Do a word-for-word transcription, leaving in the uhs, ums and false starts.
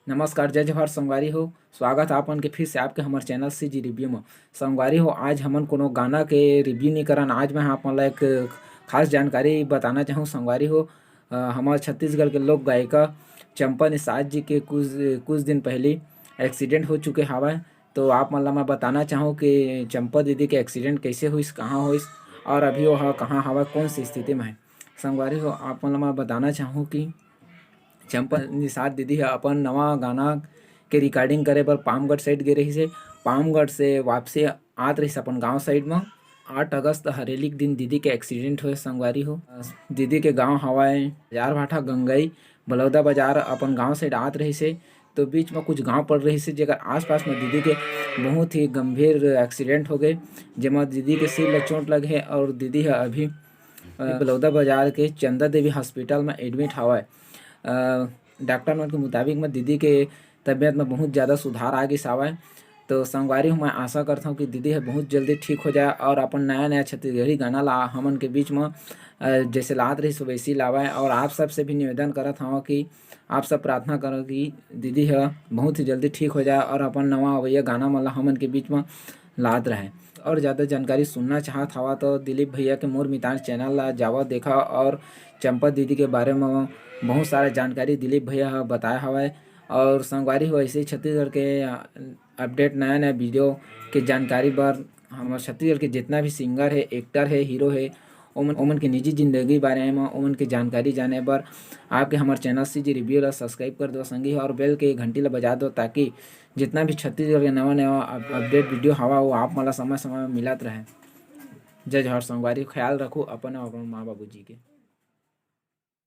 नमस्कार, जय जोहार संगवारी हो। स्वागत है आपन के फिर से आपके हमर चैनल सीजी रिव्यू में। संगवारी हो, आज हमन कोनो गाना के रिव्यू नहीं करन। आज मैं आपन ला एक खास जानकारी बताना चाहूँ संगवारी हो। अ, हमर छत्तीसगढ़ के लोक गायिका चंपा निषाद जी के कुछ, कुछ दिन पहली एक्सीडेंट हो चुके हवय। तो आप मन ला मैं बताना चाहूँ कि चंपा दीदी के एक्सीडेंट कैसे होइस, कहाँ होइस और अभी वो ह कहाँ हवय, कौन सी स्थिति में है। संगवारी हो, आप मन ला मैं बताना चाहूँ कि चंपा निषाद दीदी ह अपन नवा गाना के रिकॉर्डिंग करे बर पामगढ़ साइड गे रहिस हे। पामगढ़ से वापसी आत रहिस अपन गांव साइड म। आठ अगस्त हरेली के दिन दीदी के एक्सीडेंट होए संगवारी हो। दीदी के गांव हवय बाजार भाटा गंगई, बलौदा बाजार अपन गांव साइड आत रहिस हे। तो बीच म कुछ गांव पड़ रहिस हे, जेकर आसपास म दीदी के बहुत ही गंभीर एक्सीडेंट हो गए, जेमा दीदी के सिर ल चोट लगे हे और दीदी ह अभी, अ, बलौदा बाजार के चंदा देवी हॉस्पिटल म एडमिट हवय। अ, डॉक्टर मन के मुताबिक म दीदी के तबीयत म बहुत ज़्यादा सुधार आ गिस हवय। तो संगवारी हो, मैं आशा करथौं कि दीदी ह बहुत जल्दी ठीक हो जाए और अपन नया-नया छत्तीसगढ़ी गाना ला हमन के बीच म, अ, जैसे लात रहिस वैसे लावय। और आप सब से भी निवेदन करत हौं कि आप सब प्रार्थना करो कि दीदी ह बहुत ही जल्दी ठीक हो जाए और अपन नवा अवइया गाना मन ला हमन के बीच म लात रहे। और ज़्यादा जानकारी सुनना चाहत हवा तो दिलीप भैया के मोर मितान चैनल ला जावा देखा और चंपा दीदी के बारे म बहुत सारा जानकारी दिलीप भैया ह बताए हवय। और संगवारी हो, ऐसे ही छत्तीसगढ़ के, अ, अपडेट, नया-नया वीडियो के जानकारी बर हमर छत्तीसगढ़ के जितना भी सिंगर हे, एक्टर हे, हीरो हे, ओमन, ओमन के निजी जिंदगी बारे म, ओमन के जानकारी जाने बर आपके हमर चैनल सीजी रिव्यू ला सब्सक्राइब कर दो संगी हो, और बेल के घंटी ला बजा दो, ताकि जितना भी छत्तीसगढ़ के नवा-नवा अप-, अपडेट वीडियो हवा, वो आप मन ला समय-समय म मिलत रहे। जय जोहार संगवारी, ख्याल रखो अपन और अपन माँ बाबू जी के।